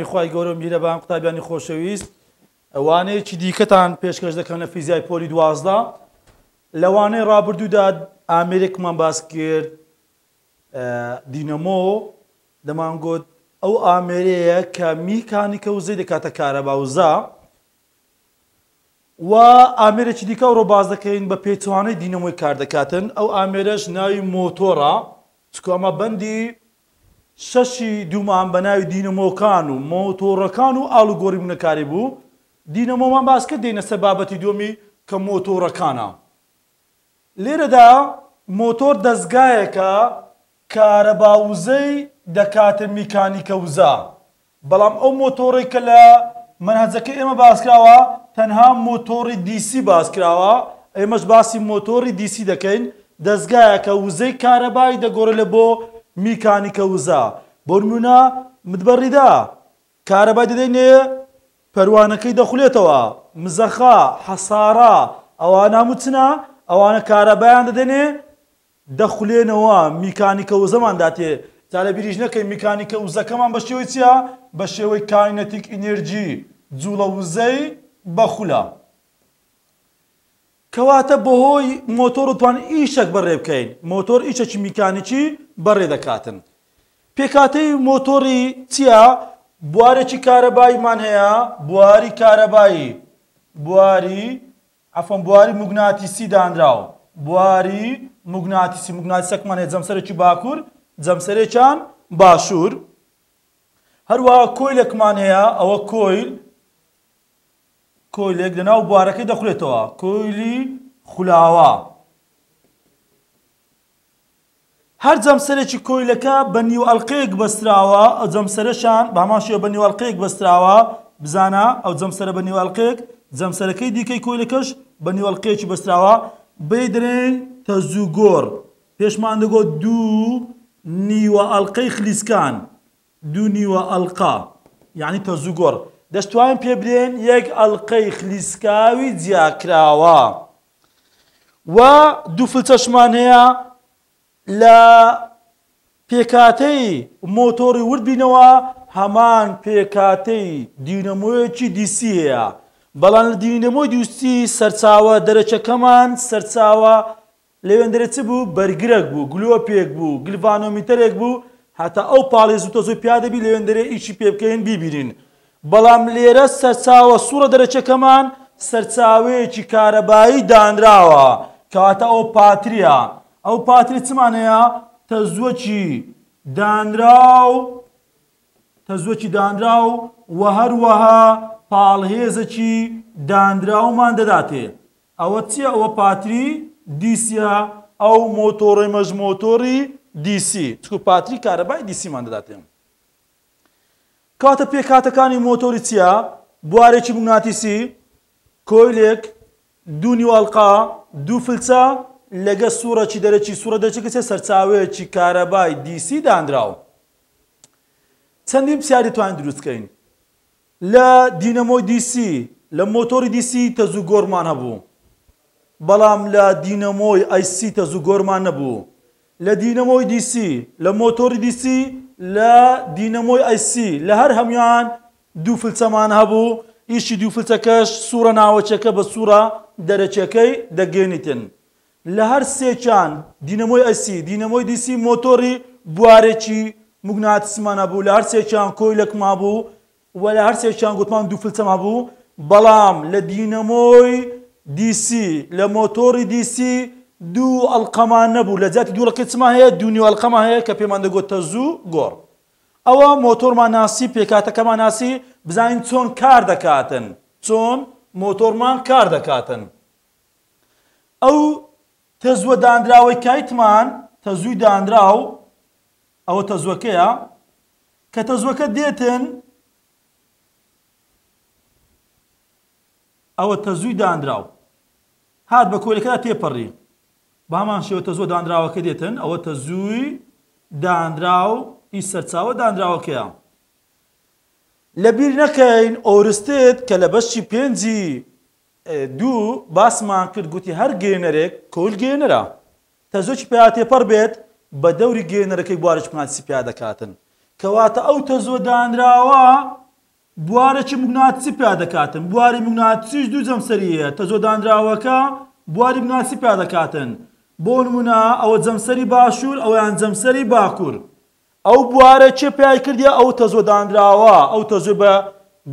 خوای گەورە و میهرەبان قوتابیانی خۆشەویست وانەیەکی دیکەتان پێشکەش دەکەم لە فیزیای پۆلی 12 لە وانەی ڕابردوودا ئامێرێکمان باس کرد دینەمۆ دەمانگوت ئەو ئامێرەیە کە میکانیکە وزەی دەکاتە کارەبا وزە و ئامێرێکی دیکە ئەوڕۆ باس دەکەین بە پێچەوانەی دینەمۆی کار دەکاتن ئەو ئامێرەش ناوی مۆتۆڕە چکو ئەمە بەندی شەشی دوومان بە ناوی دینەمۆکان و مۆتۆڕەکان و ئاڵوگۆڕی بوونەکاری بوو دینەمۆمان باس کرد دێینە سەر بابەتی دووەمی کە مۆتۆڕەکانە لێرەدا مۆتۆر دەزگایەکە کارەبا وزەی دەکاتە میکانیکە وزە، بەڵام ئەو مۆتۆڕەی کە لە مەنهەجەکەی ئێمە باسکراوە تەنها مۆتۆڕی DC باسکراوە، ئێمەش باسی مۆتۆڕی DC دەکەین، دەزگایەکە وزەی کارەبایی دەگۆڕێت لە بۆ میکانیکە وزە، بۆ نمونە متبەڕیدە کارەبای دەدەینێ پەروانەکەی دەخولێتەوە، مزەخە، حەسارە، ئەوانە هەموو چنە؟ ئەوانە کارەبایان دەدەنێ دەخولێنەوە، میکانیکە وزەمان داتێ، جا لە بیریش نەکەی میکانیکە وزەکەمان بە شێوەی چیە؟ بە شێوەی kinetic energy، جوڵە وزەی بە خولە. کەواتە بەهۆی مۆتۆر دەتوانین ئیشەک بەڕێ بکەین، مۆتۆر ئیشەکی میکانیکی بەڕێ دەکاتن. پێکهاتەی مۆتۆری چیە؟ بوارێکی کارەباییمان هەیە، بواری کارەبایی، بواری عەفوەن بواری موگناتیسی دانراو، بواری موگناتیسی، موگناتیسەکمان هەیە جەمسەرێکی باکوور، جەمسەرێکیان باشوور. هەروەها کۆیلێکمان هەیە، ئەوە کۆیل، کۆیلێک لەناو بوارەکەی دەخولێتەوە، کۆیلی خولاوە. هەر جەمسەرێکی کۆیلەکە بە نیو ئەڵقەیەک بەستراوە، ئەو جەمسەرەشان بە هەمان شێوە بە نیو ئەڵقەیەک بەستراوە، بزانە ئەو جەمسەرە بە نیو ئەڵقەیەک، جەمسەرەکەی دیکەی کۆیلەکەش بە نیو ئەڵقەیەکی بەستراوە، بێی دەرێن تەزووگۆڕ، پێشمان دەگۆت دوو نیوە ئەڵقەی خلیسکان، دوو نیوە ئەڵقە یانی تەزووگۆڕ، دەشتوانین پێ بلێن یەک ئەڵقەی خلیسکاوی جیاکراوە و دوو فلچەشمان هەیە لە پێکهاتەی مۆتۆڕی ورد بینەوە هەمان پێکهاتەی دینەمۆیەکی DC هەیە بەڵام لە دینەمۆی DC سەرچاوە دەرەکیەکەمان سەرچاوە لەوێندەرێ چ بوو؟ بەرگرەک بوو، گلۆپێک بوو، گلڤانۆمیتەرێک بوو، هەتا ئەو پاڵی زوو تەزووی پیا دەبی لەوێندەرێ ئیشی پێ بکەین بیبینین. بەڵام لێرە سەرچاوە سوڕە دەرەکیەکەمان سەرچاوەیەکی کارەبایی دانراوە، کەواتە ئەوە پاتریە. ئەو پاتری چمان هەیە؟ تەزووەکی دانراو، تەزووەکی دانراو و هەروەها پاڵهێزەکی دانراومان دەداتێ. ئەوە چیە ئەوە پاتری DC یە ئەو مۆتۆڕەی مەش مۆتۆڕی DC چکو پاتری کارەبای DC مان دەداتێ کەواتە پێکهاتەکانی مۆتۆری چییە بوارێکی موگناتیسی کۆیلێک دوو نیوەئەڵقە دوو فلچە لەگە سوڕەکی دەرەکی سوڕە دەرەکی کەسێ سەرچاوەیەکی کارەبای DC دانراو چەندین پرسیار دەتوانین دروست بکەین لە دینەمۆی DC، لە مۆتۆری DC تەزوو گۆڕمان هەبوو، بەڵام لە دینەمۆی AC تەزوو گۆڕمان نەبوو. لە دینەمۆی DC، لە مۆتۆری DC، لە دینەمۆی AC، لە هەر هەموویان دوو فلچەمان هەبوو، ئیشی دوو فلچەکەش سوڕە ناوەکیەکە بە سوڕە دەرەکیەکەی دەگەیەنیتن. لە هەر سێکیان دینەمۆی AC، دینەمۆی DC، مۆتۆری بوارێکی موگناتیسمان هەبوو، لە هەر سێکیان کۆیلەکمان بوو و لە هەر سێکیان گوتمان دوو فلچەم هەبوو، بەڵام لە دینەمۆی DC، لە مۆتۆری DC دوو ئەڵقەمان نەبوو، لە جیاتی دوو ئەڵقەی چمان هەیە؟ دوو نیو ئەڵقەمان هەیە کە پێمان دەگوت تەزوو گۆڕ. ئەوە مۆتۆرمان ناسی، پێکهاتەکەمان ناسی، بزانین چۆن کار دەکاتن، چۆن مۆتۆرمان کار دەکاتن. ئەو تەزووە دانراوەی کایتمان، تەزووی دانراو، ئەوە تەزووەکەیە، کە تەزووەکە دێتن، ئەوە تەزووی دانراو هات بە کۆیلەکەدا تێپەڕی، بە هەمان شێوە تەزووە دانراوەکە دێتن، ئەوە تەزووی دانراو ی سەرچاوە دانراوەکەیە. لەبیر نەکەین ئۆرستد کە لە بەشی پێنجی دوو، باسمان کرد گوتی هەر گەیەنەرێک کۆیل گەیەنەرە. تەزۆکی پیا تێپەڕ بێت بە دەوری گەیەنەرەکەی بوارێکی مغناتیسی پیا دەکاتن. کەواتە ئەو تەزۆ دانراوە بوارێکی موگناتیسی پیا دەکاتن، بواری موگناتیسیش دوو جەمسەری هەیە، تەزووە دانراوەکە بواری موگناتیسی پیا دەکاتن، بۆ نموونە ئەوە جەمسەری باشوور ئەویان جەمسەری باکوور، ئەو بوارە کێ پیای کردیە ئەو تەزووە دانراوە، ئەو تەزووی بە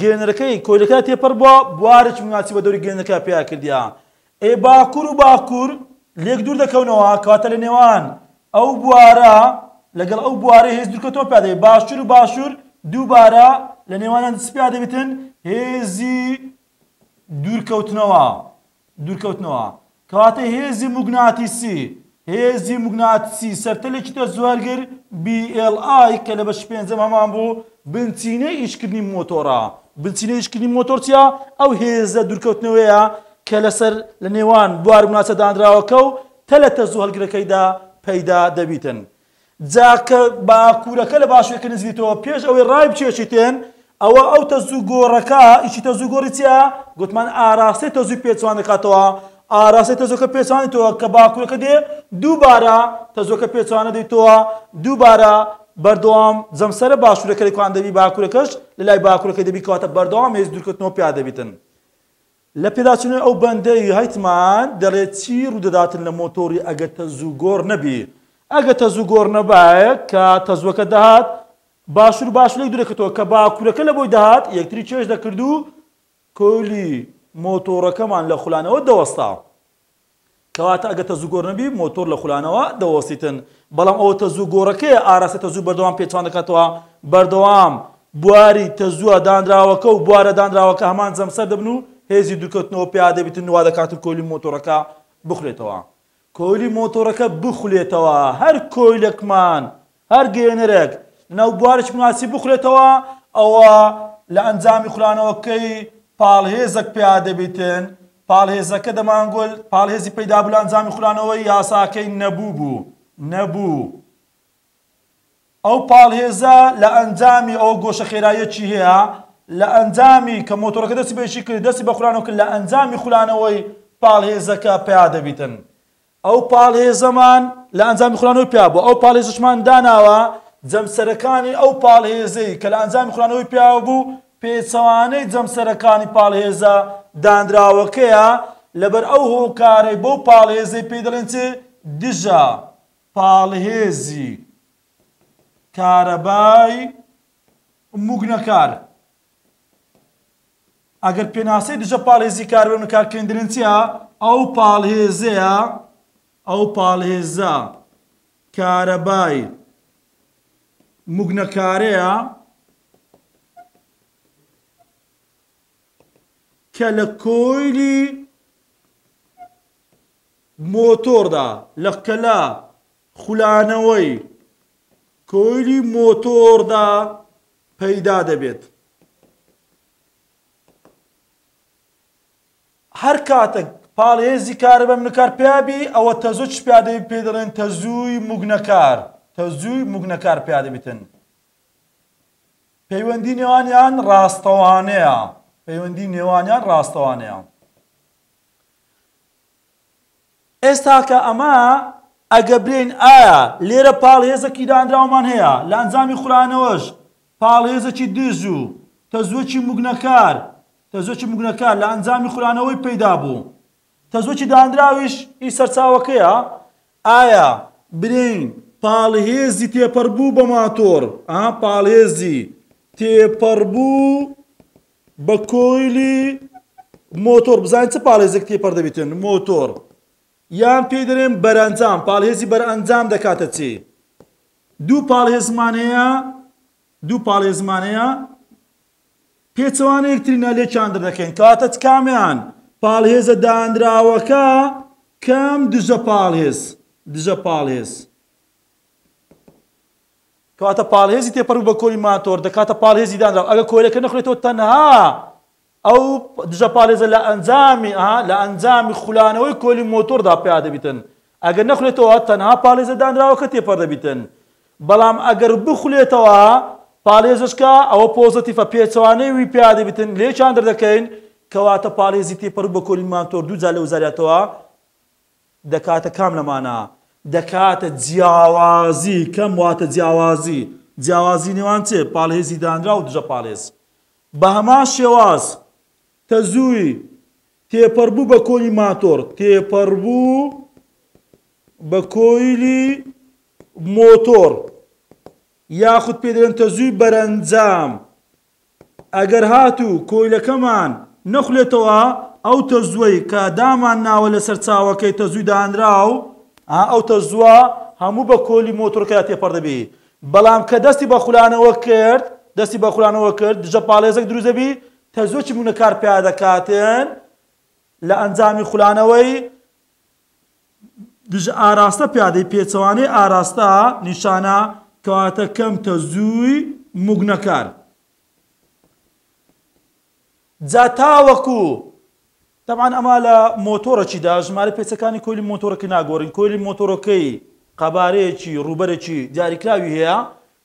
گەیەنەرەکەی کۆیلەکە تێپەڕ بووە، بوارێکی موگناتیسی بە دەوری گەیەنەرەکە پیا کردیە. ئێ باکوور و باکوور لێک دوور دەکەونەوە، کەواتە لە نێوان ئەو بوارە لەگەڵ ئەو بوارەی هێز دوورکەوتنەوە پیا دەبێت، باشوور و باشوور دووبارە لە نێوانیان چ پیا دەبێتن؟ هێزی دوورکەوتنەوە. دوورکەوتنەوە. کەواتە هێزی موگناتیسی، هێزی موگناتیسی سەرتەلێکی تەزوهەرگر BLI کە لە بەشی پێنجەم هەمان بوو، بنچینەی ئیشکردنی مۆتۆڕە. بنچینەی ئیشکردنی مۆتۆر چییە؟ ئەو هێزە دوورکەوتنەوەیە کە لەسەر لە نێوان بوار موناسە دانراوەکە و تەلە تەزوو هەڵگرەکەیدا پەیدا دەبیتن. جا کە باکوورەکە لە باشوورەکە نزیک دێتەوە پێش ئەوەی ڕای بکێشیتن ئەوە ئەو تەزوو گۆڕەکە ئیشی تەزوو گۆڕی چییە؟ گوتمان ئاراستەی تەزووی پێچەوان دەکاتەوە ئاراستەی تەزووەکە پێچەوانێتەوە کە باکوورەکە دێ دووبارە تەزووەکە پێچەوانە دێتەوە دووبارە بەردەوام جەمسەرە باشوورەکە لە کوان دەبی باکوورەکەش لە لای باکوورەکەی دەبی کەواتە بەردەوام هێز دوورکەوتنەوە پیا دەبیتن. لە پێداچوونەوەی ئەو بەندەی هایتمان دەڵێت چی ڕوودەداتن لە مۆتۆڕی ئەگەر تەزوو گۆڕ نەبی؟ ئەگەر تەزوو گۆڕ نەبایە کە تەزووەکە دەهات باشوور باشوور لێک دوورەکەتەوە کە باکوورەکە لە بۆی دەهات یەکتری کێش دەکرد و کۆیلی مۆتۆڕەکەمان لە خولانەوە دەوەستا. کەواتە ئەگەر تەزوو گۆڕ نەبی مۆتۆر لە خولانەوە دەوەستیتن بەڵام ئەوە تەزوو گۆڕەکەیە ئاراستەی تەزوو بەردەوام پێچەوان دەکاتەوە بەردەوام بواری تەزووە دانراوەکە و بوارە دانراوەکە هەمان جەمسەر دەبن و هێزی دوورکەوتنەوە پیا دەبیتن وا دەکاتن کۆیلی مۆتۆڕەکە بخولێتەوە کۆیلی مۆتۆڕەکە بخولێتەوە هەر کۆیلەکمان هەر گەیەنەرێک لەناو بوارێکی موناسی بخولێتەوە ئەوە لە ئەنجامی خولانەوەکەی پاڵهێزێک پیا دەبیتن، پاڵهێزەکە دەمانگۆت پاڵهێزی پەیدابوو لە ئەنجامی خولانەوەی یاساکەی نەبوو بوو نەبوو ئەو پاڵهێزە لە ئەنجامی ئەوە گۆشە خێراییەکی هەیە لە ئەنجامی کە مۆتۆڕەکە دەستی بە ئیشی کرد دەستی بە خولانەوە کرد لە ئەنجامی خولانەوەی پاڵهێزەکە پیا دەبیتن ئەو پاڵهێزەمان لە ئەنجامی خولانەوەی پیا بوو، ئەو پاڵهێزەشمان داناوە، جەمسەرەکانی ئەو پاڵهێزەی کە لە ئەنجامی خولانەوەی پیاوە بوو، پێچەوانەی جەمسەرەکانی پاڵهێزە دانراوەکەیە، لەبەر ئەو هۆکارەی بەو پاڵهێزەی پێی دەڵێن چ؟ دژە پاڵهێزی کارەبای موگنەکار. ئەگەر پێناسەی دژە پاڵهێزی کاربەر کارکردن چییە؟ ئەو پاڵهێزەیە ئەو پاڵهێزە کارەبای موگنەکارەیە کە لە کۆیلی مۆتۆردا لە کە لە خولانەوەی کۆیلی مۆتۆردا پەیدا دەبێت. هەر کاتێک پاڵهێزی کارەبا مگنەکار پیا بی ئەوە تەزوو چ پیا دەبی پێی دەڵێن تەزووی مگنەکار تەزووی مگنەکار پیا دەبیتن پەیوەندی نێوانیان ڕاستەوانەیە پەیوەندی نێوانیان ڕاستەوانەیە ئێستاکە ئەمە ئەگە برێین ئایا لێرە پاڵهێزەکی دانراومان هەیە لە ئەنجامی خولانەوەش پاڵهێزەکی دژ و تەزووەکی موگنەکار تەزووەکی موگنەکار لە ئەنجامی خولانەوەی پەیدا بوو تەزووەکی دانراویش ئی سەرچاوەکەیە ئایا برێین پاڵهێزی تێپەڕبوو بە ماتۆڕ ئا پاڵهێزی تێپەڕبوو بە کۆیلی مۆتۆر بزانین چ پاڵهێزێک تێپەڕ دەبیتن مۆتۆر یان پێی دەرێن بەرەنجام پاڵهێزی بەرئەنجام دەکاتە چی دوو پاڵهێزمان هەیە دوو پاڵهێزمان هەیە پێچەوانە یەکترینە لێکیان دەردەکەین کەواتە کامیان پاڵهێزە دانراوەکە کەم دژە پاڵهێز دژە پاڵهێز کەواتە پاڵهێزی تێپەڕبوو بە کۆلی ماتۆر دەکاتە پاڵهێزی دانراو ئەگەر کۆیلەکە نەخورێتەوە تەنها ئەو دژە پاڵێزە لە ئەنجامی ئەها لە ئەنجامی خولانەوەی کۆلی مۆتۆردا پیا دەبیتن ئەگەر نەخولێتەوە تەنها پاڵێزە دانراوەکە تێپەڕ دەبیتن بەڵام ئەگەر بخولێتەوە پاڵێزشکە ئەوە پۆزەتیفە پێچەوانەی وی پیا دەبیتن لێکیان دەردەکەین کەواتە پاڵێزی تێپەڕ بە کۆلی ماتۆر دووجار لە وزاریاتەوە دەکاتە کام لەمانە؟ دەکاتە جیاوازی کەم واتە جیاوازی جیاوازی نێوان چ؟ پاڵهێزی دانراو و دژە پاڵهێز. بە هەمان شێواز تەزووی تێپەڕبوو بە کۆیلی ماتۆڕ، تێپەڕبوو بە کۆیلی مۆتۆڕ یاخود پێ دەڵێن تەزووی بەرەنجام. ئەگەر هاتوو کۆیلەکەمان نەخولێتەوە ئەو تەزووەی کە دامان ناوە لە سەرچاوەکەی تەزووی دانراو، ئەو تەزووە هەموو بە کۆیلی مۆتۆڕەکەدا تێپەڕ دەبی. بەڵام کە دەستی بە خولانەوە کرد، دەستی بە خولانەوە کرد، دژە پاڵێزێک دروست دەبی، تەزووەکی مونەکار پیا دەکاتن لە ئەنجامی خولانەوەی دژە ئاراستە پیادەی پێچەوانەی ئاراستە نیشانە کەواتە کەم تەزووی موگنەکار. جا تاوەکو تەبعەن ئەمە لە مۆتۆڕەکیدا ژمارەی پێچەکانی کۆیلی مۆتۆڕەکەی ناگۆڕین، کۆیلی مۆتۆڕەکەی قەبارەیەکی ڕووبەرێکی دیاریکراوی هەیە،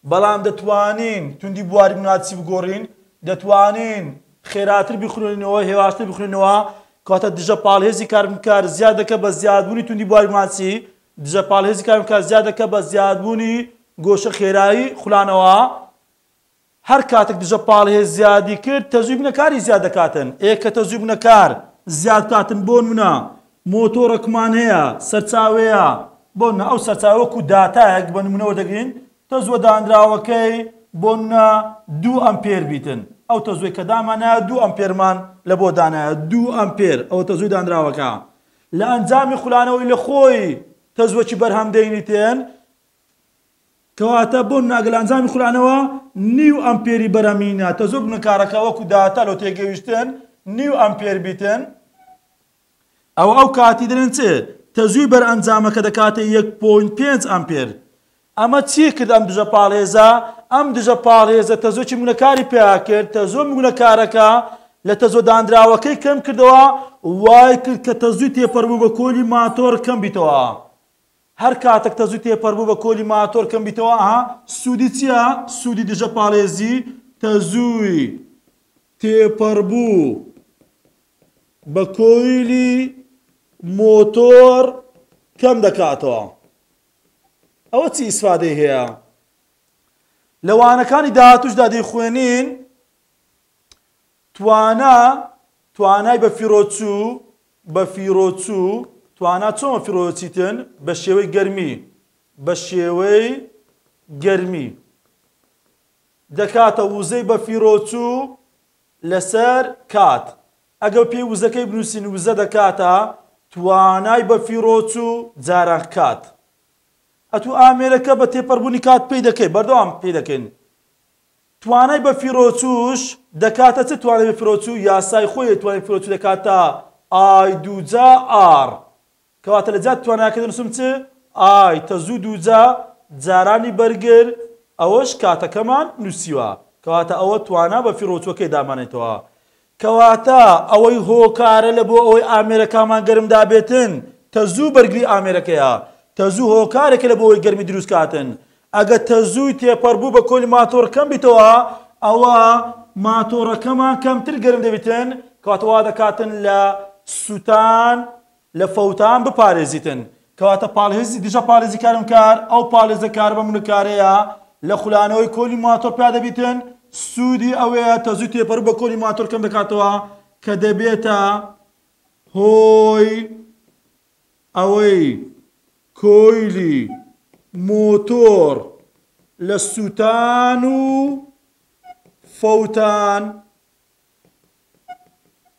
بەڵام دەتوانین توندی بواری موناتسی بگۆڕین، دەتوانین خێراتر بیخولێنینەوە، هێواشتر بخولێنەوە، کەواتە دژە پاڵهێزی کاربکار زیاد دەکە بە زیادبوونی توندی بواری موناتسی، دژە پاڵهێزی کاربکار زیاد دەکە بە زیادبوونی گۆشە خێرایی خولانەوە. هەر کاتێک دژە پاڵهێز زیادی کرد تەزووی بنەکاری زیاد دەکاتن، ئێ کە تەزووی بنەکار زیاد بکاتن بۆ نمونە مۆتۆڕەکمان هەیە سەرچاوەیە بۆ نمونە ئەو سەرچاوە وەکو داتایەک بە نمونە وەردەگرین تەزووە دانراوەکەی بۆ نمونە دوو ئەمپێر بیتن ئەو تەزووی کە دامانایە دوو ئەمپێرمان لە بۆ دانایە دوو ئەمپێر ئەوە تەزووی دانراوەکە لە ئەنجامی خولانەوەی لە خۆی تەزوەکی بەرهەم دەینیتن کەواتە بۆ ناگە لە ئەنجامی خولانەوە نیو ئەمپێری بەرەمینە تەزۆ بنکارەکە وەکو داتا لۆ تێگەیشتن نیو ئەمپێر بیتن ئەوە ئەو کاتی دەرێن چ تەزووی بەرئەنجامەکە دەکاتە 1.5 ئەمپێر ئەمە چی کرد ئەم دژە پاڵێزە ئەم دژە پاڵێزە تەزۆکی مونەکاری پیا کرد تەزۆ مونەکارەکە لە تەزۆ دانراوەکەی کەم کردەوە وای کرد کە تەزووی تێپەڕبوو بە کۆلی ماتۆر کەم بیتەوە هەر کاتەک تەزوو تێپەربوو بە کۆلی ماتۆر کەم بیتەوە ئەها سوودی چیە سوودی دژە پاڵێزی تەزووی تێپەربوو بە کۆیلی مۆتۆر کەم دەکاتەوە ئەوە چی ئیسفادەی هەیە لە وانەکانی داهاتوشدا دەیخوێنین توانا، توانای بەفیڕۆچوو، بەفیڕۆچوو، توانا چۆن بەفیڕۆدەچیتن؟ بە شێوەی گەرمی، بە شێوەی گەرمی. دەکاتە وزەی بەفیڕۆچوو لەسەر کات. ئەگەر پێی وزەکەی بنووسین وزە دەکاتە توانای بەفیڕۆچوو جاران کات. ئەتوو ئامێرەکە بە تێپەڕبوونی کات پێی دەکەی، بەردەوام پێی دەکەین. توانای بەفیڕۆچووش دەکاتە چ؟ توانای بەفیڕۆچوو یاسای خۆی توانای بەفیڕۆچوو دەکاتە I دووجا R کەواتە لە جیاتی تواناکە دەنووسم چ؟ I تەزوو دووجا جارانی بەرگر ئەوەش کاتەکەمان نووسیوە کەواتە ئەوە توانا بەفیڕۆچووەکەی دامانێتەوە کەواتە ئەوەی هۆکارە لە بۆ ئەوەی ئامێرەکامان گەرم دابێتن تەزوو بەرگری ئامێرەکەیە تەزوو هۆکارێکە لە بۆ ئەوەی گەرمی دروست کاتن ئەگە تەزووی تێپەڕبوو بە کۆلی ماتۆڕ کەم بیتەوە ئەوا ماتۆڕەکەمان کەمتر گەرم دەبیتن کەواتە وا دەکاتن لە سوتان لە فەوتان بپارێزیتن کەواتە پاڵهێزی دژە پاڵێزی کارم کار ئەو پاڵێزە کاربە منکارەیە لە خولانەوەی کۆلی ماتۆر پیا دەبیتن سوودی ئەوەیە تەزووی تێپەڕ بە کۆلی ماتۆر کەم دەکاتەوە کە دەبێتە هۆی ئەوەی کۆیلی مۆتۆر لە سووتان و فەوتان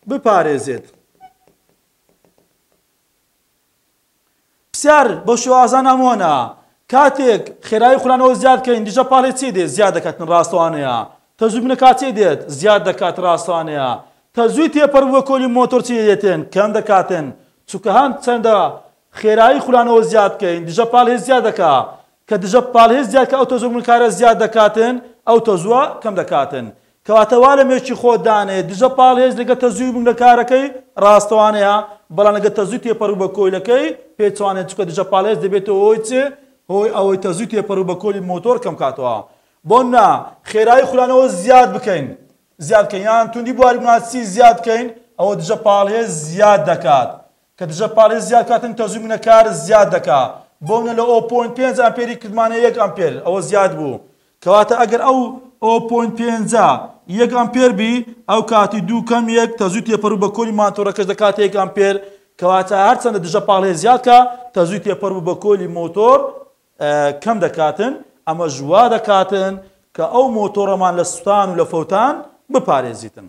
بپارێزێت. پرسیار بەو شێوازە نامۆنە کاتێک خێرایی خولانەوە زیاد کەین دژە پاڵێ چی دێت زیاد دەکاتن ڕاستەوانەیە تەزوو بنەکات چی دێت زیاد دەکات ڕاستەوانەیە تەزووی تێپەڕ بووە کۆلی مۆتۆر چی دێتن کەم دەکاتن چونکە هەم چەندە خێرایی خولانەوە زیاد بکەین دژە پاڵهێز زیاد دەکا کە دژە پاڵهێز زیاد کە ئەو تەزوو بنکارە زیاد دەکاتن ئەو تەزووە کەم دەکاتن کەواتە وا لە مێشکی خۆت دانێ دژە پاڵهێز لەگە تەزووی بنکارەکەی ڕاستەوانەیە بەڵام لەگە تەزووی تێپەڕوو بە کۆیلەکەی پێچەوانەیە چونکە دژە پاڵهێز دەبێتە هۆی چ هۆی ئەوەی تەزووی تێپەڕوو بە کۆلی مۆتۆر کەم کاتەوە بۆ نا خێرایی خولانەوە زیاد بکەین زیاد بکەین یان توندی بواری موناتسی زیاد بکەین ئەوە دژە پاڵهێز زیاد دەکات کە دژە پاڵهێز زیاد کاتن تەزووی کار زیاد دەکا بۆ منە لە 0.5 ئەمپێری کردمانە یەک ئەمپێر ئەوە زیاد بوو کەواتە ئەگەر ئەو O point پێنجا یەک ئەمپێر بی ئەو کاتی دوو کەم یەک تەزووی تێپەرو بە کۆلی ماتۆڕەکەش دەکاتە یەک ئەمپێر کەواتە هەرچەندە دژە پاڵهێز زیاد کا تەزووی تێپەربوو بە کۆلی مۆتۆر کەم دەکاتن ئەمەش وا دەکاتن کە ئەو مۆتۆڕەمان لە سوتان و لە فەوتان بپارێزیتن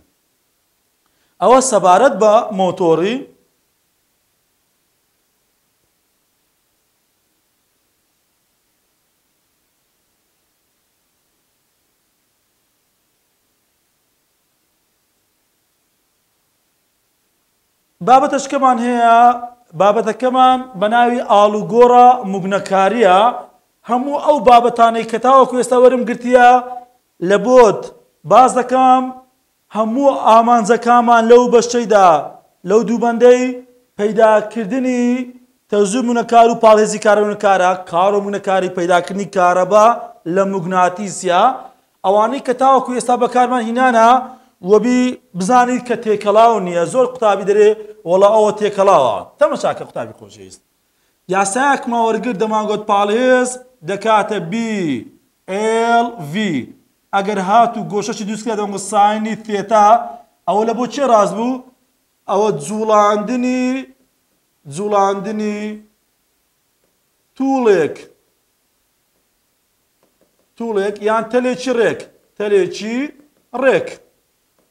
ئەوە سەبارەت بە مۆتۆڕی بابەتەشکەمان هەیە بابەتەکەمان بە ناوی ئاڵوگۆڕە موگنەکاریە هەموو ئەو بابەتانەی کە تاوەکو ئێستا وەرم گرتیە لە بۆت باس دەکەم هەموو ئامانجەکانمان لەو بەشەیدا لەو دووبەندەی پەیداکردنی تەزوو مونەکار و پاڵهێزی کارۆنەکارە، کارۆمونەکاری پەیداکردنی کارەبا لە موگناتیسە، ئەوانەی کە تاوەکو ئێستا بەکارمان هینانە وەبی بزانیت کە تێکەڵاو نییە، زۆر قوتابی دەرێ وەڵا ئەوە تێکەڵاوە، تەمەشاکە قوتابی خۆشەویست یاسایەکمان وەرگرت دەمانگۆت پاڵهێز دەکاتە بی ئێڵ ڤی ئەگەر هاتوو گۆشەکی دروست کرا دەمانگۆت ساینی ثێتا ئەوە لە بۆ کێ ڕاست بوو ئەوە جوڵاندنی جوڵاندنی توڵێک توڵێک یان تەلێکی ڕێک تەلێکی ڕێک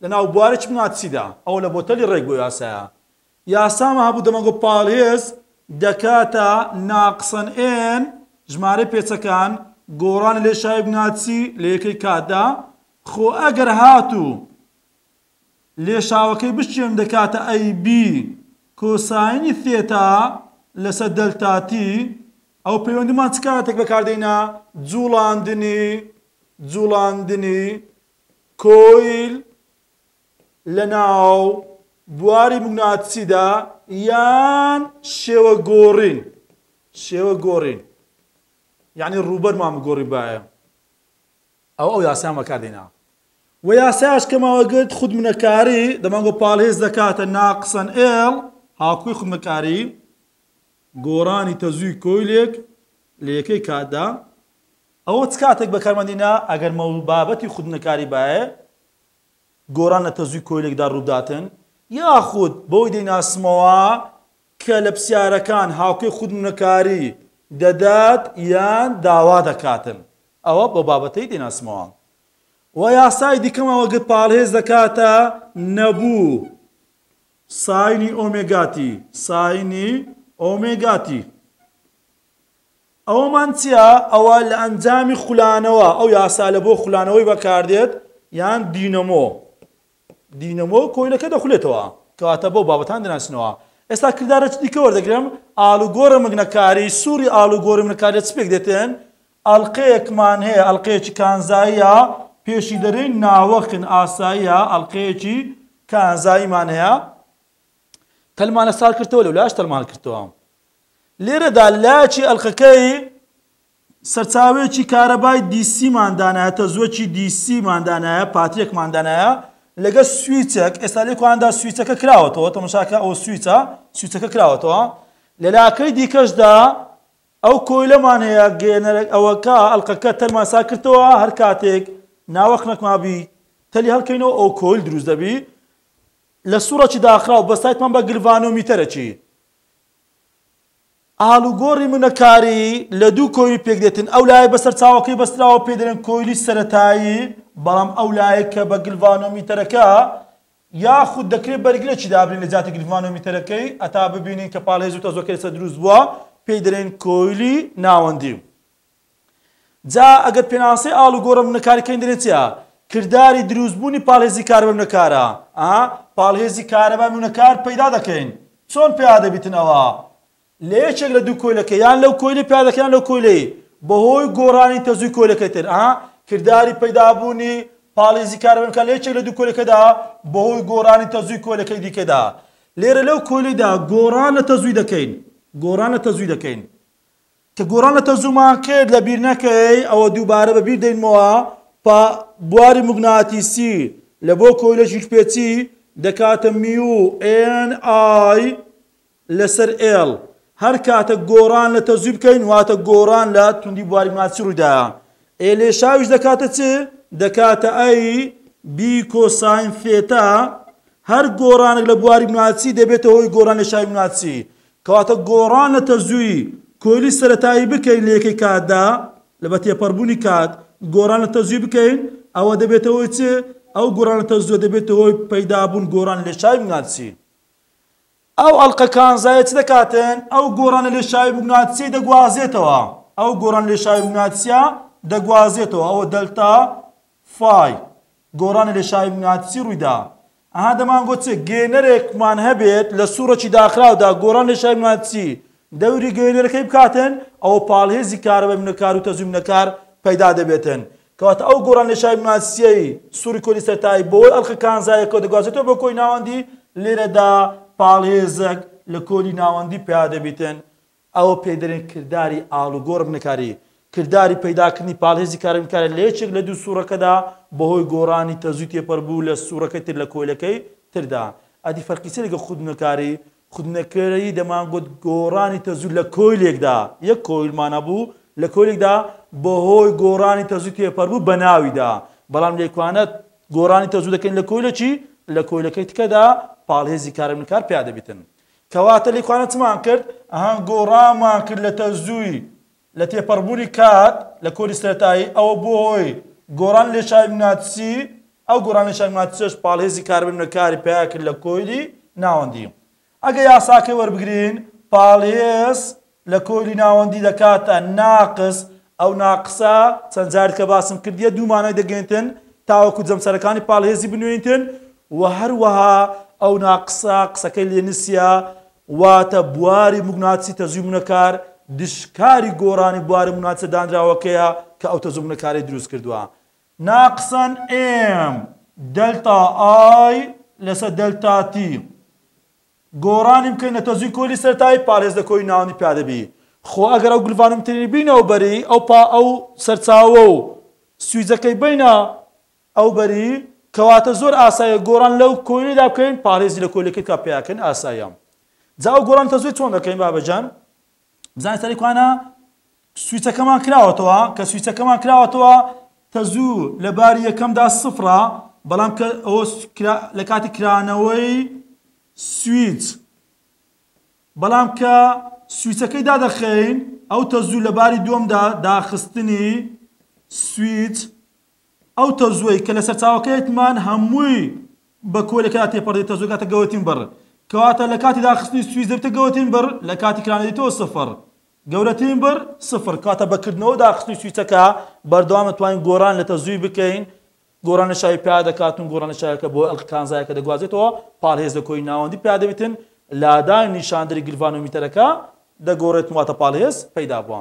لەناو بوارێکی مغناتیسیدا ئەوە لە بۆ تەلی ڕێک بۆ یاسایە یاسامان هەبوو دەمانگۆ پاڵهێز دەکاتە ناقسەن ئێن ژمارەی پێچەکان گۆڕانی لێشاوی مغناتیسی لە یەکەی کاتدا خۆ ئەگەر هاتوو لێشاوەکەی بشکێنم دەکاتە ئەی بی کۆساینی ثێتا لەسەر دەلتا تی ئەو پەیوەندیمان چ کاتێک بەکاردێنا جوڵاندنی جوڵاندنی کۆیل لەناو بواری موگناتیسیدا یان شێوە گۆڕین شێوە گۆڕین یعنی ڕووبەرمان بگۆڕیبایە ئەوە ئەو یاسایان بەکاردێنا و یاسایش کە ماوەگرت خودمنەکاری دەمانگۆ پاڵهێز دەکاتە ناقسەن ئێڵ هاوکۆی خودمەکاری گۆڕانی تەزووی کۆیلێک لە یەکەی کاتدا ئەوە چ کاتێک بەکارمان دینا ئەگەر مەو بابەتی خودمنەکاری بایە گۆڕان لە تەزووی کۆیلێکدا ڕووبداتن یاخود بەوەی دەیناسمەوە کە لە پسیارەکان هاوکۆی خودمنەکاری دەدات یان داوا دەکاتن ئەوە بۆ بابەتەی دەیناسمەوە و یاسای دیکەمان وەگرت پاڵهێز دەکاتە نەبوو ساینی ئۆمێگاتی ساینی ئۆمێگاتی ئەوەمان چییە؟ ئەوە لە ئەنجامی خولانەوە ئەو یاسا لە بۆ خولانەوەی بەکاردێت یان دینەمۆ دینەمۆ کۆیلەکە دەخولێتەوە کەواتە بەو بابەتان دەناسنەوە ئێستا کردارە دیکە وەردەگرم ئالوگۆرە مگنەکاری سووری ئالوگۆری مگنەکاری لە چ پێک دێتن ئەڵقەیەکمان هەیە ئەڵقەیەکی کانزاییە پێشی دەرێین ناوەخن ئاساییە ئەڵقەیەکی کانزاییمان هەیە تەلمان لەسار کردەوە لەولاش تەلمان کردەوە لێرەدا لایەکی ئەڵقەکەی سەرچاوەیەکی کارەبای دیسیمان دانایە تەزووەکی دیسیمان دانایە پاتریەکمان دانایە لەگەڵ سویچێک ئێستا لێکواندا سویچەکە کراوەتەوە تەمەشاکە ئەوە سویچە سویچەکە کراوەتەوە لە لاکەی دیکەشدا ئەو کۆیلەمان هەیە گەیەنەرە ئەوەکە ئەڵقەکە تەلمان سا کردەوە هەر کاتێک ناوەخنەکمان بی تەلی هەڵکەینەوە ئەو کۆیل دروست دەبی لە سوڕەکی داخراو بەستایتمان بە گلڤانۆمیتەرەکی ئاڵوگۆڕی منەکاری لە دوو کۆیلی پێکدێتن ئەو لایە بە سەرچاوەکەی بەستراوە پێ دەرێن کۆیلی سەرەتایی بەڵام ئەو لایە کە بە گلڤانۆمیتەرەکە یاخود دەکرێت بەرگرێکی دابنێین لە جیاتی گلڤانۆمیتەرەکەی هەتا ببینین کە پاڵهێز و تەزوەکەی لەسەر دروست بووە پێی دەرێن کۆیلی ناوەندی. جا ئەگەر پێناسەی ئاڵوگۆڕە منەکاری کەین دەرێن چیە؟ کرداری دروستبوونی پاڵهێزی کارەبای منەکارە ئا پاڵهێزی کارەبای منەکار پەیدا دەکەین چۆن پیا دەبیتن ئەوە لە یەکێک لە دوو کۆیلەکە یان لەو کۆیلەی پیا دەکەن یان لەو کۆیلەی بەهۆی گۆڕانی تەزووی کۆیلەکەی تر ئا کرداری پەیدابوونی پاڵێزی کارەبای منەکار لە یەکێک لە دوو کۆیلەکەدا بەهۆی گۆڕانی تەزووی کۆیلەکەی دیکەدا لێرە لەو کۆیلەیدا گۆڕان لە تەزووی دەکەین گۆڕان لە تەزووی دەکەین کە گۆڕان لە تەزوومان کرد لە بیر نەکەی ئەوە دووبارە بە بیر دەینمەوە پا بواری موگناتیسی لە بۆ کۆیلە ژیرپێچی دەکاتە میو ئێن ئای لەسەر ئێڵ هەر کاتە گۆڕان لە تەزووی بکەین واتە گۆڕان لە توندی بواری موگناتیسی ڕوویدایە ئێ لێشاویش دەکاتە چ؟ دەکاتە I B cosine theta. هەر گۆڕانێک لە بواری مگناتیسی دەبێتە هۆی گۆڕان لێشاوی مگناتیسی. کەواتە گۆڕان لە تەزووی کۆیلی سەرەتایی بکەین لە یەکەی کاتدا، لە بە تێپەڕبوونی کات گۆڕان لە تەزووی بکەین، ئەوە دەبێتە هۆی چ؟ ئەو گۆڕان لە تەزووە دەبێتە هۆی پەیدابوون گۆڕان لێشاوی مگناتیسی. ئەو ئەڵقە کانزایە چ دەکاتن؟ ئەو گۆڕانە لێشاوی موگناتیسیەی دەگوازێتەوە. ئەو گۆڕان لێشاوی موگناتیسیە دەگوازێتەوە. ئەوە delta phi. گۆڕانە لێشاوی موگناتیسی ڕوویدا. ئەها دەمانگۆت چ؟ گەیەنەرێکمان هەبێت لە سوڕێکی داخراودا گۆڕان لێشاوی موگناتیسی دەوری گەیەنەرەکەی بکاتن، ئەوە پاڵهێزی کارەبای مونەکار و تەزووی مونەکار پەیدا دەبێتن. کەواتە ئەو گۆڕان لێشاوی ماسیەی سوڕی کۆلی سەرەتایی بەوەی ئەڵقە کانزایەکەوە دەگوازێتەوە بۆ کۆی ناوەندی، لێرەدا پاڵهێزەک لە کۆلی ناوەندی پیا دەبیتن، ئەوە پێی دەرێن کرداری ئاڵوگۆڕ بنەکاری، کرداری پەیداکردنی پاڵهێزی کارەبنکارە لە یەکێک لە دوو سوڕەکەدا بەهۆی گۆڕانی تەزووی تێپەربوو لە سوڕەکەی تر لە کۆیلەکەی تردا. ئەدی فەرقی چیە لەگەڵ خودنەکاری؟ خودنەکەری دەمانگوت گۆڕانی تەزوو لە کۆیلێکدا، یەک کۆیلمان هەبوو لە کۆیلێکدا بەهۆی گۆڕانی تەزووی تێپەربوو بە ناویدا، بەڵام لێکوانە گۆڕانی تەزوو دەکەین لە کۆیلەکی لە کۆیلەکەی تکەدا پاڵهێزی کارەبنکار پیا دەبیتن. کەواتە لێکوانە چمان کرد؟ ئەها گۆڕانمان کرد لە تەزووی لە تێپەڕبوونی کات لە کۆلی سەرەتایی ئەوە بووە هۆی گۆڕان لێشاوی مگناتیسی، ئەو گۆڕان لێشاوی مگناتیسیەش پاڵهێزی کاربەرنەکاری پەیا کرد لە کۆیلی ناوەندی. ئەگەر یاساکەی وەربگرین پاڵهێز لە کۆیلی ناوەندی دەکاتە ناقس، ئەو ناقسە چەند جارێک کە باسم کردیە دوو مانای دەگەێنتن تاوەکو جەمسەرەکانی پاڵهێزی بنوێنتن و هەروەها ئەو ناقسە قسەکەی لێنسیە واتە بواری موگناتیسی تەزووی مونەکار دژکاری گۆڕانی بوارە موناتیسە دانراوەکەیە کە ئەو تەزوو مونەکارەی دروست کردووە. ناقسەن M delta I لەسەر delta T گۆڕانی بکەین لە تەزووی کۆیلی سەرەتایی پاڵهێز لە کۆیلی ناوەندی پیا دەبی. خۆ ئەگەر ئەو گلڤانۆمیتەری بینەوە بەری ئەو پا ئەو سەرچاوە و سویجەکەی بینە ئەو بەری، کەواتە زۆر ئاسایە گۆڕان لەو کۆیلەدا بکەین پارێزی لە کۆیلەکەی ترا پەیا کەین ئاسایە. جا ئەو گۆڕان تەزووی چۆن دەکەین بابە جان؟ بزانین سەری کوانە سویچەکەمان کراوەتەوە کە سویچەکەمان کراوەتەوە تەزوو لە باری یەکەمدا سفرە بەڵام کە ئەوە لە کاتی کرانەوەی سویچ بەڵام کە سویچەکەی دادەخەین ئەو تەزوو لە باری دووەمدا داخستنی سویچ ئەو تەزووەی کە لە سەرچاوەکەیەتمان هەمووی بە کۆیلەکەدا تێپەڕ دەبێت تەزوو دەکاتە گەورەترین بڕ کەواتە لە کاتی داخستنی سویچ دەبێتە گەورەترین بڕ لە کاتی کرانە دێتەوە سفر گەورەترین بڕ سفر کەواتە بە کردنەوە داخستنی سویچەکە بەردەوام دەتوانین گۆڕان لە تەزووی بکەین گۆڕان لە شاوی پیا دەکات و گۆڕان لە شاوەکە بۆ ئەڵقە کانزایەکە دەگوازێتەوە پاڵهێز لە کۆی ناوەندی پیا دەبێتن لادانی نیشاندەری گلڤانۆمیتەرەکە دەگۆڕێت واتە پاڵهێز پەیدا بووە.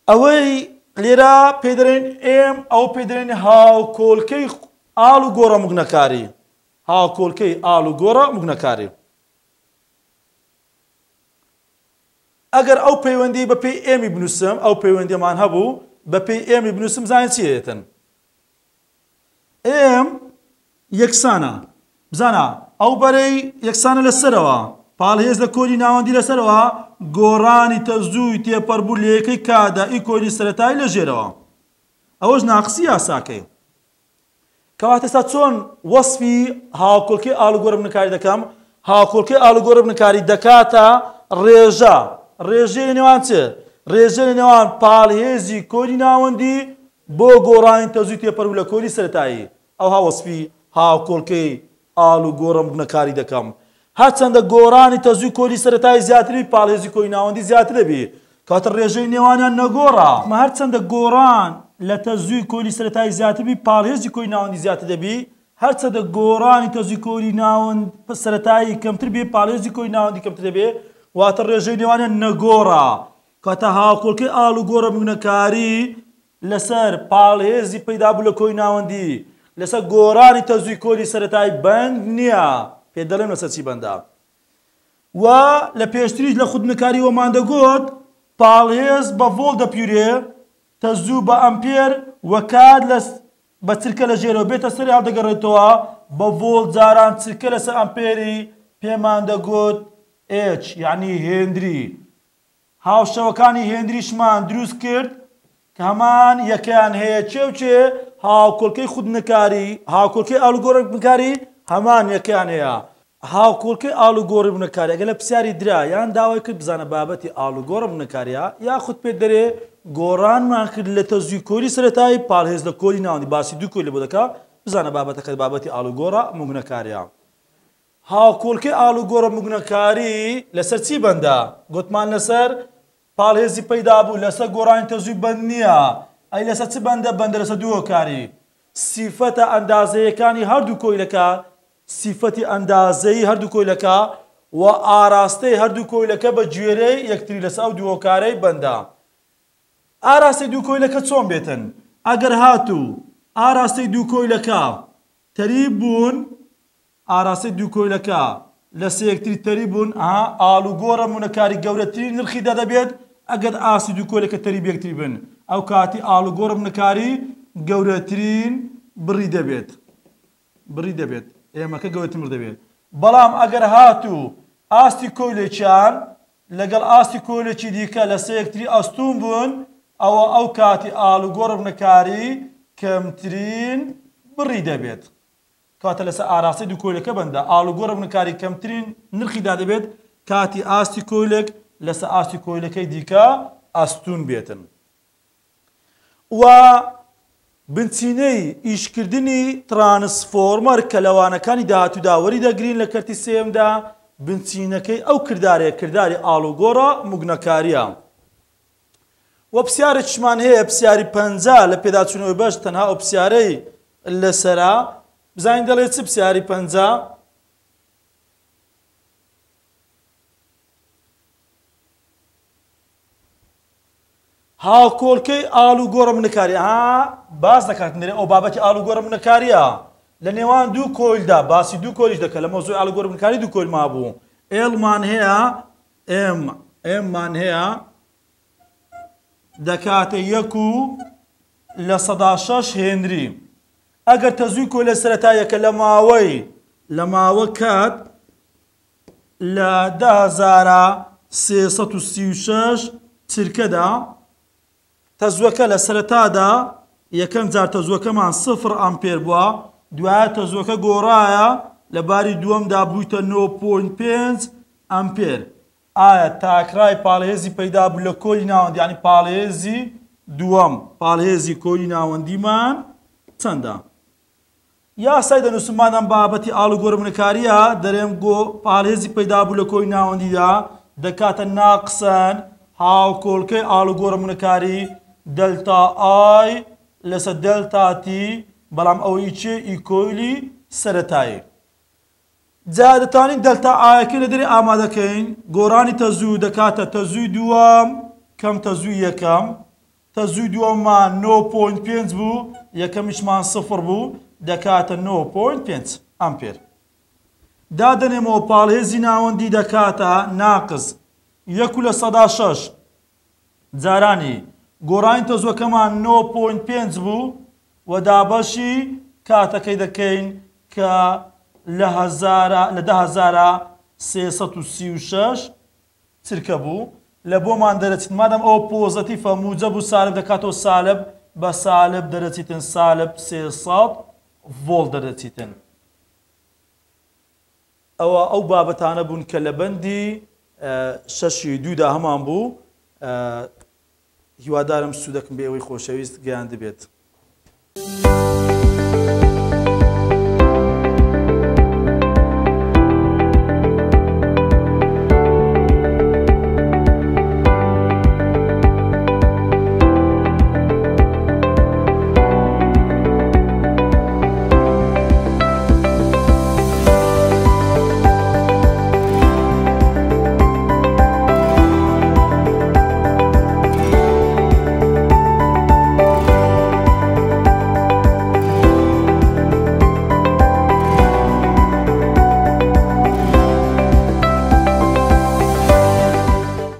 ئەوەی لێرە پێی دەرێن M ئەو پێی دەرێن هاوکۆلکەی ئاڵ و گۆڕە مگنەکاری هاوکۆلکەی ئاڵ و گۆڕە مگنەکاری ئەگەر ئەو پەیوەندی بە پێی M ی بنووسم ئەو پەیوەندیمان هەبوو بە پێی M ی بنووسم زانین چی دێتن M یەکسانە بزانە ئەو بەرەی یەکسانە لە سەرەوە پاڵهێز لە کۆلی ناوەندی لەسەرەوە گۆڕانی تەزووی تێپەربوو لە یەکەی کادا ئی کۆلی سەرەتایی لە ژێرەوە ئەوەش ناقسی یاساکەی کەواتە ئێستا چۆن وەسفی هاوکۆڵکەی ئاڵوگۆڕ بنکاری دەکەم هاوکۆڵکەی ئاڵوگۆڕ بنکاری دەکاتە ڕێژە ڕێژەی لە نێوان چ ڕێژە لە نێوان پاڵهێزی کۆلی ناوەندی بۆ گۆڕانی تەزووی تێپەربوو لە کۆلی سەرەتایی، ئەوها وەسفی هاوکۆڵکەی ئاڵ و گۆڕە مگنەکاری دەکەم. هەرچەندە گۆڕانی تەزووی کۆلی سەرەتایی زیاتر بی، پاڵهێزی کۆی ناوەندی زیاتر دەبی. کەواتە ڕێژەی نێوانیان نەگۆڕە. هەرچەندە گۆڕان لە تەزووی کۆلی سەرەتایی زیاتر بی، پاڵهێزی کۆی ناوەندی زیاتر دەبی. هەرچەندە گۆڕانی تەزووی کۆلی ناوەند سەرەتایی کەمتر بی، پاڵهێزی کۆی ناوەندی کەمتر دەبێ. واتە ڕێژەی نێوانیان نەگۆڕە. کەواتە هاوکۆڵکەی ئاڵوگۆڕە مگنەکاری لەسەر پاڵهێزی پەیدابوو لە کۆی ناوەندی لەسەر گۆڕانی تەزووی کۆلی سەرەتایی بەند نییە، پێت دەڵێم لەسەر چی بەندە. و لە پێشتریش لە خودنکاری وەمان دەگوت پاڵهێز بە ڤۆڵت دەپیورێ، تەزوو بە ئەمپێر و کات لە بە چرکە لە ژێرەوە بێتە سەری هەڵدەگەڕێتەوە بە ڤۆڵت جاران چرکە لەسەر ئەمپێری پێمان دەگوت H یەعنی هێنری. هاوشێوەکانی هێنریشمان دروست کرد. کە هەمان یەکەیان هەیە کێ و کێ؟ هاوکۆڵکەی خودنکاری، هاوکۆڵکەی ئاڵوگۆڕی بنکاری هەمان یەکەیان هەیە. هاوکۆڵکەی ئاڵوگۆڕی بنکاری ئەگەر لە پرسیاری درا یان داوای کرد بزانە بابەتی ئاڵوگۆڕە بنکاریە یاخود پێت دەرێ گۆڕانمان کرد لە تەزووی کۆیلی سەرەتایی پاڵهێز لە کۆیلی ناوەندی باسی دوو کۆیلە بۆ دەکا بزانە بابەتەکەت بابەتی ئاڵوگۆڕە موگنەکاریە. هاوکۆڵکەی ئاڵوگۆڕە موگنەکاری لەسەر چی بەندە؟ گۆتمان لەسەر پاڵهێزی پەیدابوو لەسەر گۆڕانی تەزووی بەند نییە، ئەی لەسەر چ بەندە؟ بەندە لەسەر دوو هۆکاری، سیفەتە ئەندازەیەکانی هەردوو کۆیلەکە، سیفەتی ئەندازەیی هەردوو کۆیلەکە، و ئاراستەی هەردوو کۆیلەکە بە گوێرەی یەکتری لەسەر ئەو دوو هۆکارەی بەندە. ئاراستەی دوو کۆیلەکە چۆن بێتن؟ ئەگەر هاتوو ئاراستەی دوو کۆیلەکە تەریب بوون، ئاراستەی دوو کۆیلەکە لەسەر یەکتری تەریب بوون، ئەها ئاڵوگۆڕە مونەکاری گەورەترین نرخی دەدەبێت ئەگەر ئاستی دوو کۆیلەکە تەریب یەکتری بن، ئەو کاتی ئاڵوگۆڕە مونەکاری گەورەترین بڕی دەبێت بڕی دەبێت ئێمەکە گەورەترین بڕ دەبێت. بەڵام ئەگەر هاتوو ئاستی کۆیلێکیان لەگەڵ ئاستی کۆیلێکی دیکە لەسەر یەکتری ئەستوون بوون، ئەوە ئەو کاتی ئاڵوگۆڕە مونەکاری کەمترین بڕی دەبێت. کەواتە لەسەر ئاراستەی دوو کۆیلەکە بەندە، ئاڵوگۆڕ بنکاری کەمترین نرخی دادەبێت کاتی ئاستی کۆیلێک لەسەر ئاستی کۆیلەکەی دیکە ئەستوون بێتن. و بنچینەی ئیشکردنی ترانسفۆرمەر کە لە وانەکانی داهاتوودا وەری دەگرین لە کەرتی سێیەمدا بنچینەکەی ئەو کردارەیە کرداری ئاڵوگۆڕە موگنەکارییە. وە پسیارێکیشمان هەیە پسیاری 50 لە پێداچوونەوەی بەش تەنها ئەو پسیارەی لەسەرە بزانین دەڵێ چ پسیاری 50 هاوکۆڵکەی ئاڵوگۆڕە منەکاری ها باس دەکات نرێ ئەو بابەتی ئاڵوگۆڕە منەکاریە لە نێوان دوو کۆیلدا باسی دوو کۆیلیش دەکە لە مەوزوعی ئاڵوگۆڕ منکاری دوو کۆیل مابوو ئێڵمان هەیە ئێم ئێم مان هەیە دەکاتە یەک و 6% هێنری ئەگەر تەزووی کۆیلە سەرەتاییەکە لە ماوەی لە ماوە کات لە 10336 چرکەدا تەزووەکە لە سەرەتادا یەکەم جار تەزووەکەمان سفر ئامپێر بووە، دوایە تەزووەکە گۆڕایە لە باری دووەمدا بوویتە نۆ point پێنج ئەمپێر. ئایا تاکڕای پاڵهێزی پەیدا بوو لە کۆیلی ناوەندی یانی پاڵهێزی دووەم پاڵهێزی کۆیلی ناوەندیمان چەندە؟ یاسای دەنووسم مادام بابەتی ئاڵوگۆڕمنەکارییە دەرێم گۆ پاڵهێزی پەیدابوو لە کۆی ناوەندیدا دەکاتە ناقسەن هاوکۆڵکەی ئاڵوگۆڕمنەکاری دەلتا I لەسەر دەلتا T بەڵام ئەوە ئی چیە ئی کۆیلی سەرەتایی جا دەتوانین دەلتا I ەکەی لە دەرێ ئامادەکەین گۆڕانی تەزوو دەکاتە تەزووی دووەم کەم تەزووی یەکەم تەزووی دووەممان نۆ point پێنج بوو، یەکەمیشمان سفر بوو، دەکاتە نۆ point پێنج ئەمپێر. دادەنێمەوە پاڵهێزی ناوەندی دەکاتە ناقس یەک و 6% جارانی گۆڕانی تەزووەکەمان نۆ point پێنج بوو و دابەشی کاتەکەی دەکەین کە لە هەزارە لە دە هەزارە 336 چرکە بوو لە بۆمان دەرەچیت مادەم ئەوە پۆزەتیفە موجەب و سالب دەکاتەوە سالب بە سالب دەرەچیتن سالب 300 ڤۆڵت دەرەچیتن. ئەوە ئەو بابەتانە بوون کە لە بەندی شەشی دوودا هەمان بوو هیوادارم سوودەکم بە ئێوەی خۆشەویست گەیاندبێت.